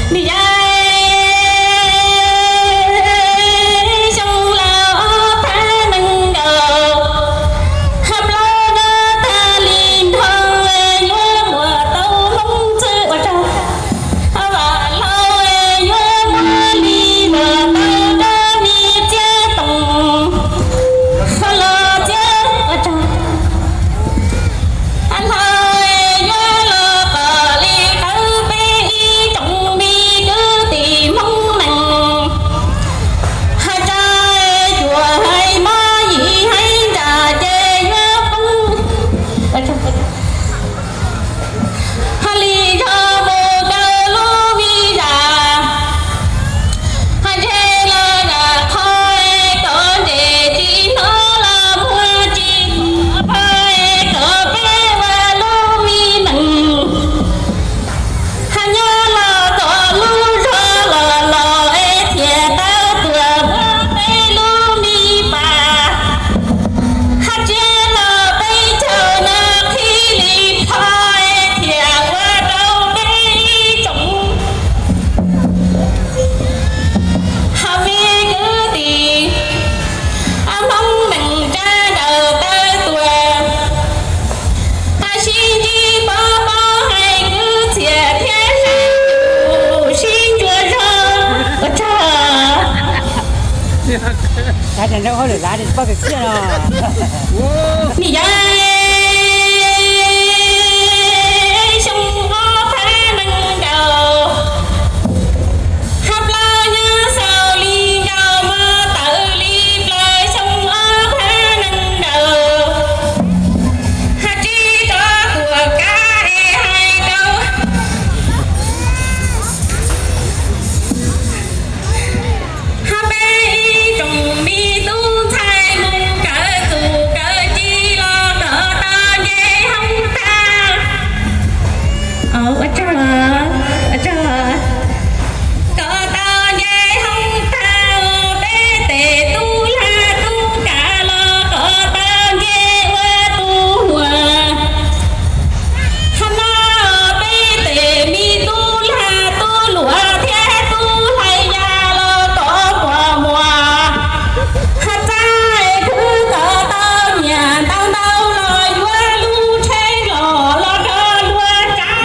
Ni yai xyoo laus ob phav nees nkaum, hab plaub nyob tag li nrho, yuav muaj tau Hmoob txwj ua rog, hab vam hlau yuav muaj li muaj tau rau mi Txiab Toom, hab los Txiab ua rog. Hab hlau yuav los kom li qawv peb ib tsoom me kwv tij Hmoob nees, hab tsa cuam hais mob yim hais ntsa ces yuav poob. Hab li zog mus rau lub vij zam, hab ntshe los zam qho kom ntses tsis hnov los muag tsis pom, kom peb ua lub me nees. Hab nyob los kom lub zog los los es thiaj tau tuaj muab peb lub me pas. Hab tsiab los peb caug no qhib li pho es thiaj ua rau peb ib tsoom hab me kwv tij Hmoob nees tsa ntaus taw tuaj, hab sib ntsib pov pob hais kwv txhiaj thiab sib ntsug sib ntsuas zog. Ua tsaug. Ni yai xyoo ob phav nees nkaum, hab plaub nyob xaus li nkaus mas tawm li plaws xyoo ob phav nees nkaum, hab tsib rov tuaj kav es hais rau hab peb ib tsoom me tub ntxhais mus kawm txuj kawm ci los kom tau nce hoob tag. Ua tsaug, ua tsaug. Kom tau nce hoob tag, peb tes tub lag tub kav los kom tau nce ua tub huam. Hab no peb tes me tub lag tub luam thiab tub hlais ya los kom muaj muaj, hab txaj khwv kom tau nyiam ntau ntau los yuav lub tsheb los los nrog luag tsav,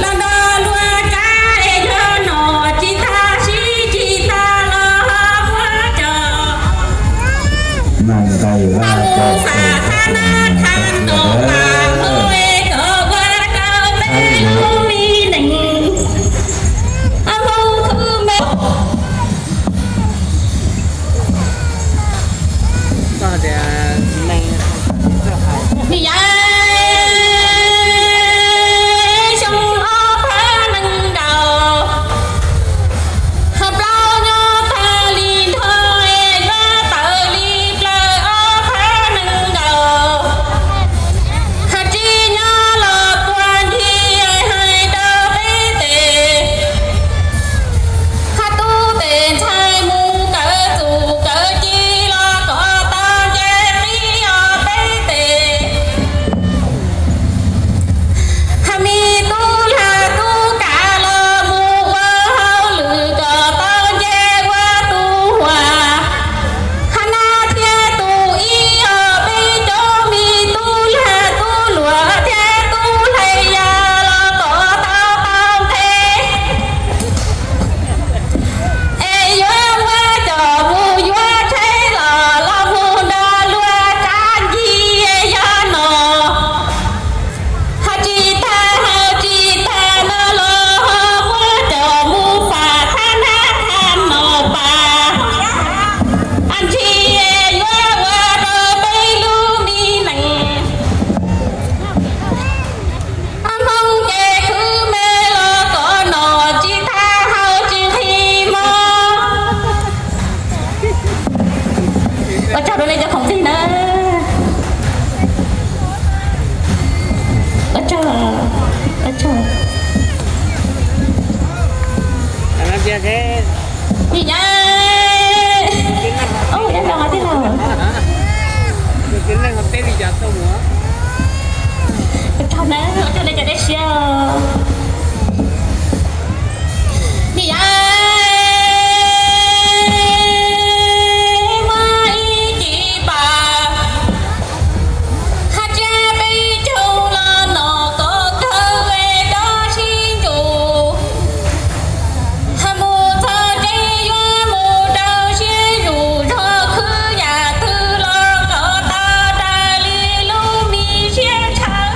los nrog luag tsav es yog nom tsis tag sib tsis tag los ho muab cov Mus xav thab nab thab noog pas hau es kom ua rau peb lub me nees Hmoob khwv me. Ni yai xyoo ob phav nees nkaum, hab plaub nyob tag li nrho, yuav tawm li plaws ob phav nees nkaum, hab tsib nyob los puag ncig hais rau peb tes hab tub tes ntxhais mus kawm txuj kawm ci los kom tau nce qib os peb tes. Hab me tub lag tub kav los mus ua hauj lwm kom tau nce ua tub huam. Hab nab thiab tub ib os peb cov me tub lag tub luam thiab tub hlais ya los kom tau tau nqe es yuav muab coj mus yuav tsheb los los mus nrog luag tsav ncig yog no. Hab tsis tag hab tsis tag no los ho muab coj mus faj thab nab thab noog pas, ab ntshis yuav ua rau peb lub me nees Hmoob ces khwv me los kom nom tsis tag haus tsis nqhis mog. Ua tsaug rau nej cov khoom txig na. Ua tsaug, ua tsaug. Ni yai, ub, yog zoo tij laug. Ua tsaug Ua tsaug nej cov dej siab. Nim yav muaj ib ci pam, hab tsiab peb caug los nom kov kawg es rov sib ntsug. Hab mus txog tsev yuav mus rau siab zus zog khwv yam twg los kov tau raws li lub me siab ntshaw.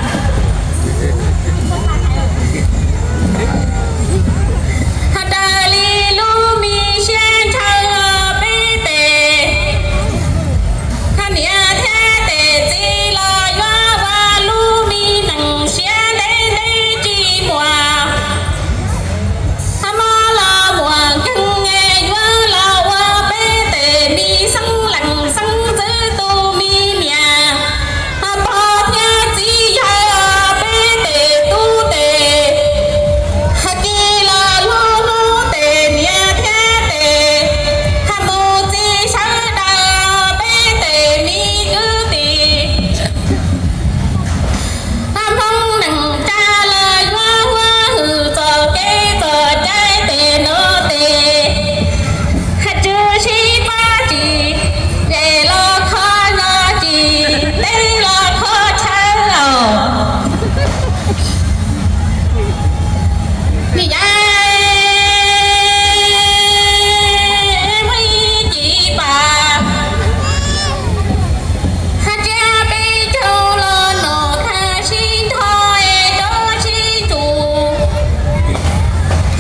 Hab raws li lub me siab ntshaw peb tes, hab niam thiab tes txiv los yuav ua lub me neej siab ntev ntev tsis muaj. Hab mob los muaj nkeeg es yuav los ua peb tes me xeeb leej xeeb ntxwv tus me niam. Hab pog thiab txiv yawg peb tes tub tes, hab kis los hlub hlub tes niam thiab tes, hab mus txiv sawv daws peb tes me kwv tij. Hab Hmoob neej tsa los yuav huab hwm txoj kev txoj cai tes no tes, hab tswv sib pab tsis ze los kho zog tsis teb los kho chaw los. Nim yav muaj ib ci pam, hab tsiab peb caug los nom khab sib nrho es rov sib ntsug.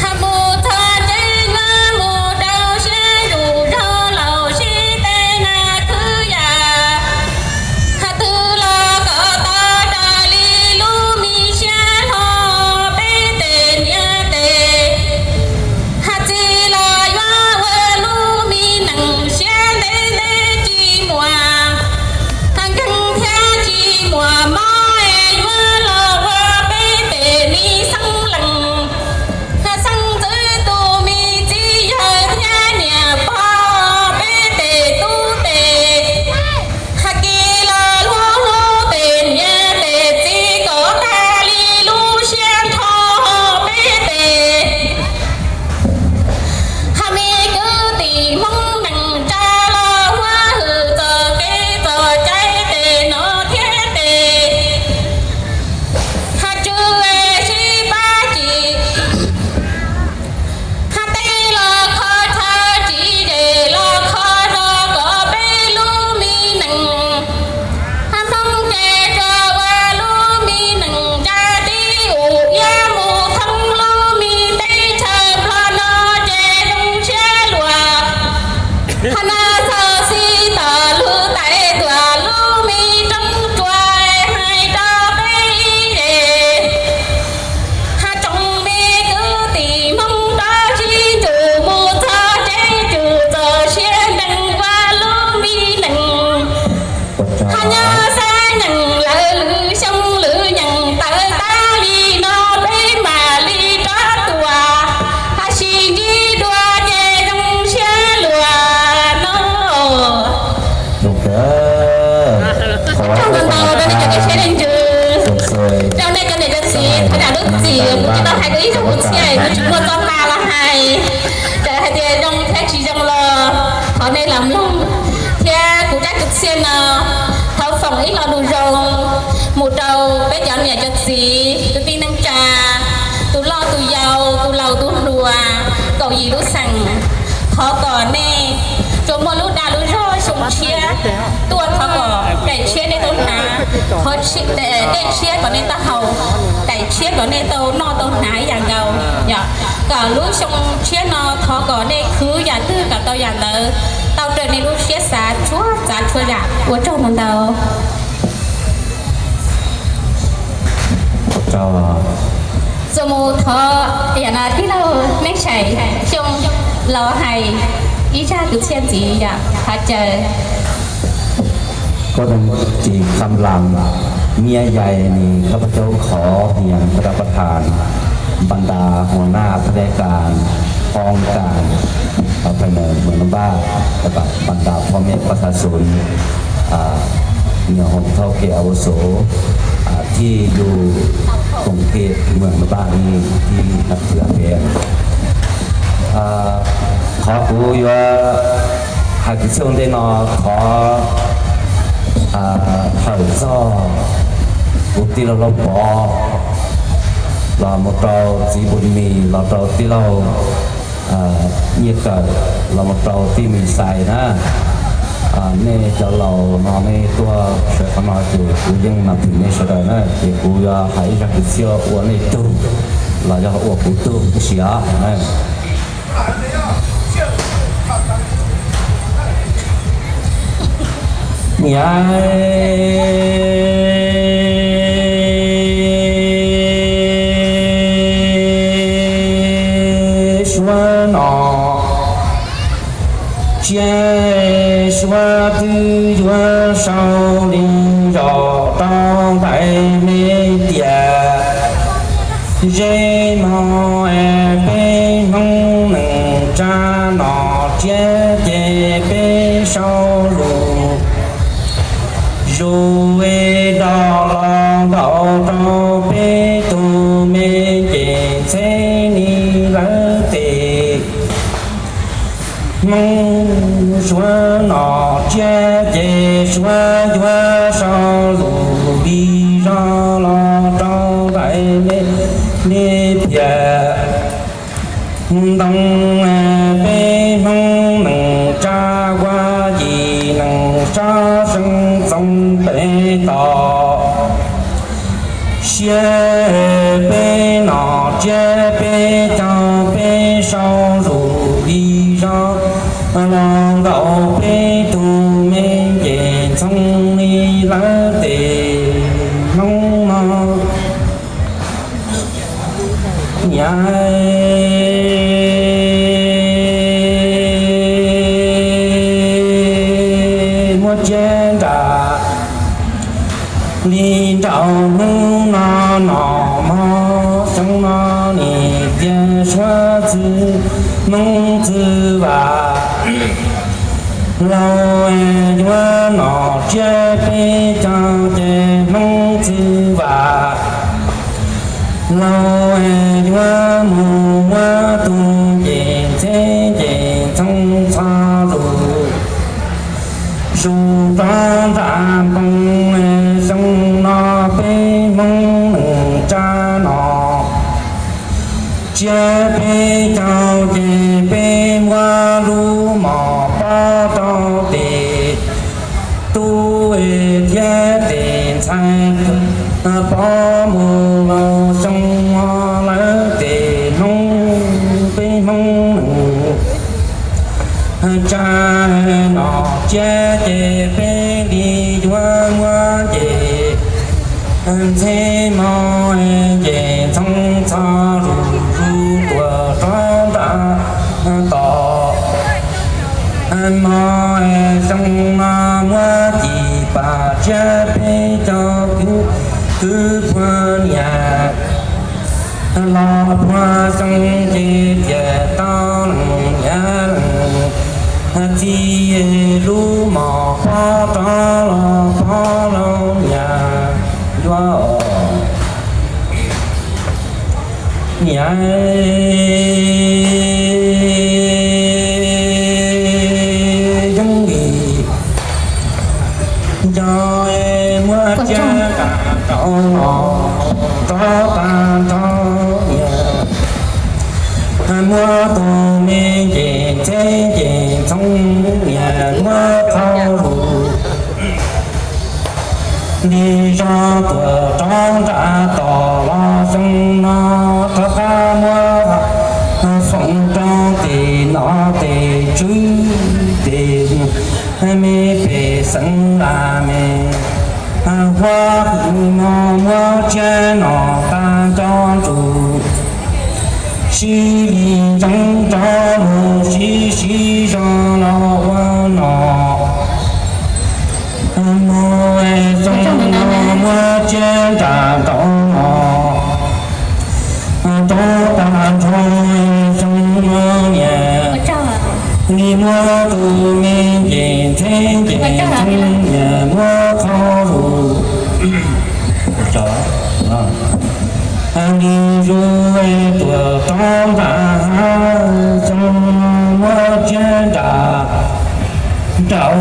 Hab mus txog tsev yuav mus rau siab zus zog laus sib teb na khwv yam. Hab twg los kov tau raws li lub me siab hlo peb tes niam tes. Hab txiv los yuav ua lub me neej siab ntev ntev tsis muaj. Hab nkeeg thiab tsis muaj mob es yuav los ua peb tes me xeeb leej, hab xeeb ntxwv tus me txiv yawg thiab niam pog peb tes tub tes. Hab kis los hlub hlub tes niam tes txiv kom tag li lub siab nrho peb tes. Hab me kwv tij Hmoob neej tsa los huab hwm txoj kev txoj cai tes no thiab tes. Hab tswv sib pab tsis, hab teb los kho chaw tsis ze los kho zog kom peb lub me neej. Hab Hmoob ces tsuas ua lub me neej tsa tib ub yam mus thoob lub me teb chaws Nplog no ces zoo siab luag. Hab nab txog xib tom lug tais tuam lub me roob tsua hais rau peb ib zes. Hab tsoom me kwv tij Hmoob rov sib ntsug mus txog tsev tsum txoj sia ntees ua lub me neej. Hab nyob xab nyeem lawv lwm xyoo lwm nyeem tawv tag li no peb mam li rov tuaj, hab sib ntsib dua ces zoo siab luag no. Ua tsaug ntau ntau rau nej cov niam txiv leej ntxwv, rau nej cov niam cov txiv thov zam lub txim kuv tsis tau hais dua ib zaug kuv txhiaj kuv tsis muaj txoj pa los hais. Txawm hais tias zoo thiab tsis zoo los thov nej los mloog, thiab kuv zaj kwv txhiaj no thov foom ib lo lus zoo mus rau peb cov niam cov txiv kwv tij neej tsa, tus loj tus yau tus laus tus hluas, kaum yim lub xeem. Thov kom nej tsuas muaj lub dag lub zog xyoo tshiab tuaj, thov kom daim tshiab nej tau hnav, dej tshiab kom nej tau haus, daim tshiab kom nej tau noj tau hnav ib yam nkaus, yog kom lub xyoo tshiab no thov kom nej khwv yam twg kom tau yam ntawd, tau raws nej lub siab xav txhua tsav txhua yam. Ua tsaug ntau ntau. Txuas mus thov yam no tij laug Neej Saim Xyooj los hais ib zaj kwv txhiaj ntxiv yom, thov caw. Có thông tin khăm lăng, nghĩa dạy ni khắp châu khó hiền khắpประธาน บรรดาหัวหน้าข้าราชการ พร้อมกัน ภายในเมืองบ้าน แล้วก็บรรดาพ่อแม่ประชาชน อ่า เหนือหนเฒ่าแก่อาวุโส อ่า Ib yus koom kev mws npaj li ib hab pwm pem. Qhov kuv yuav hais kwv txhiaj ua ntej no, thov hawm txog kuv tij laug Lauj Pov los mus rau txiv Npus Mis, los rau tij laug Nyiaj Kawm, los mus rau tij Mis Xais na. Nej cov laus no nej tuaj sawv qhov no ces kuv yeej mas phim nej sawv daws na, ces kuv yuav hais ib zaj kwv txhiaj ua nej tug los yog ua kuv tug tib si os. Niam suav no, tsiab suav twb yuav sau li zos rau ntawm nej tias, zej mog peb Hmoob neej tsa no, tsiab ces peb sau lus zus es dog los ntaus rau peb tug me ces txheeb li lawv tes. Hmoob suav no, tsiab ces suav yuav sau lus li zog los rau ntawm nej, nej tias ntoo peb Hmoob neej tsa ua yim neej sab seev txoov pem toj. Siab peb no, tsiab peb caug peb sau lus li zog los ntaus peb tug me ces ntxhoo li lawv tes Hmoob no. Niam muab tsiab nram li nraum hnub no, no mog xyoo no nim tiag suav txwv Hmoob txwv vam. Laus yuav nom tsiab peb caug ces Hmoob txwv vam. Laus yuav mus muab tug ces ntxheb ces ntxhoo txho lus zus rov nram npoo. Xyoo no peb Hmoob neej tsa no, tsiab peb caug ces peb muab lub mom pob rau tes tub thiab tes ntxhais pov mus los xyoo lawv tes hnub peb Hmoob neej tsa no, tsiab ces peb li yuav muab ces ntxheb mog ces ntxhoo txho lus zus tuaj rov nram toj. Mog xyoo no muab cim pas tsiab peb caug kwv, kwv phuag niam los phuag xyoo ces tias tau leej niam leej txiv lub mom pob rov los pob lauj niam yuav niam yeeb li nco muab tsiab nram rau los rov tag nrho niam. Muab tug me ces ntxheb ces ntxhoo niam muab qhau lus li zog tuaj rov nram toj los xyoo no rov qab muab foom rau tes nom tes tswv tes me pej xeem laj mej. Huab hwm mog muab tsiab nom tag nco ntsum sib li ntseev rov mus sib sib zog los ua nom. Mus xyoo no muab tsiab nram nraud los rov tag nrho xyoo no niam li muab tus me ces ntxheb ces ntxhoo niam muab qhau lus Nws zuj zus tuaj tau nram hav, Xoo no muab tsiab nram rau,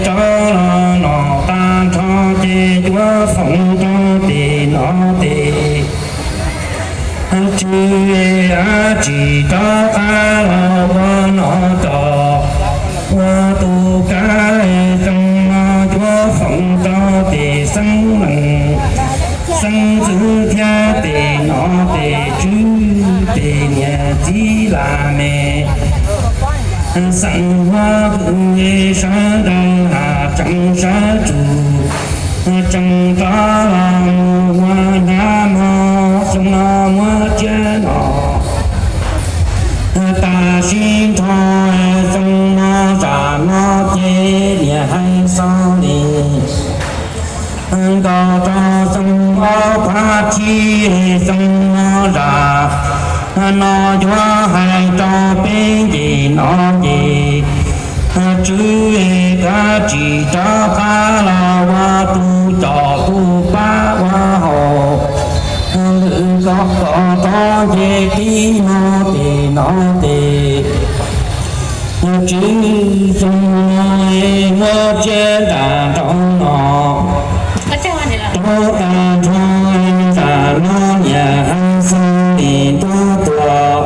rov los no tag nrho ces cuab foom rau tim no tim. Tswv, ab tsis rov qab los ua no rau, ua tus kab Xoo no cuab foom rau tim xeeb leej xeeb ntxwv thiab tim no tim tswv, tim niam txiv laj mej, xeem huab pw sawv daws hav tseem sawv tsug, tseem rov los mus ua hnav mov Xoo no muab tsiab no. Tam sim no Xoo no zam no ces niam hais xov li nkaus rau Xoo ob phav tsib, Xoo no zam no yuav hais rau peb nce no ces, Tswv, koj tsis rov qab los ua tus coj tus pab ua haum, lwm koj kom rov nce tib no tes no tes. Tswv, Xoo no muab tsiab nram rau no, rau tag nrho nram no niam hais xov li ntuj tuaj,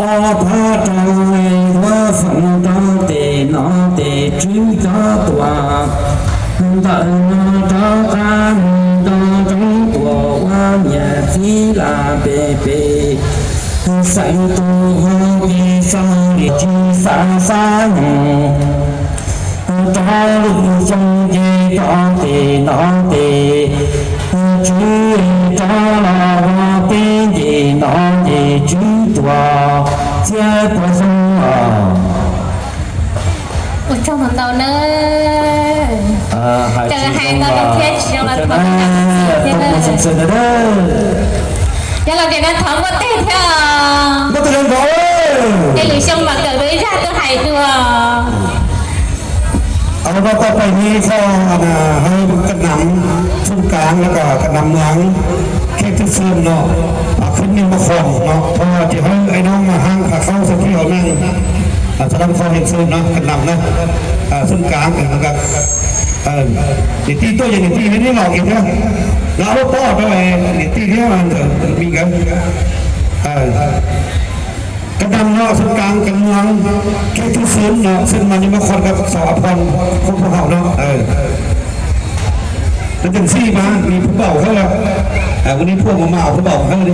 ob phav rau yuav foom rau tes no tes Tswv cov tuaj, ntawm no rov qab mus nto ntsoov tuaj ua niam txiv laj pes pes. Xeem tus hu ces xaus li tsis xav xav nyoos, rov lwm xyoo ces rov tes no tes, Tswv, rov los ua peb nce no ces Tswv tuaj txhiab puas xyoo os. Ua tsaug ntau na. Tseem hais ntau lus thiab tsis zoo los thov tus kam xwm thiab na. Yog los tias no thov npuaj teg thiab os. Npuaj teg nkaus. Es lwm xyoo mam kawm tus ib zaj tuaj hais dua. Os, no tau peb nib qho hais kam nam Xoo Kaav los kom kam nam Mwav, khej Twj Xwm no, phav khwb Niam Mab Qhoom no, thov ces hawb ai no mas hab phav khaub xav thib hauv neeg, thov dab qhov hej xwm no kam nam na, Xoo Kaav, niam tij tuaj yog niam tij hab neb los kiag thiab, no lub pob rau niam tij thiab ntxawm mi nkawd. Kam nam no Xoo Kaav, kam nam Mwav, khej Twj Xwm no, Xoo Kaav, Niam Mab Qhoom, Xoo Kaav, Phoo Phoo Haum no. Tus ceev xwm mas nws phuv npaum hawb, ua nws phuaj mas mas phuv npaum hawb li.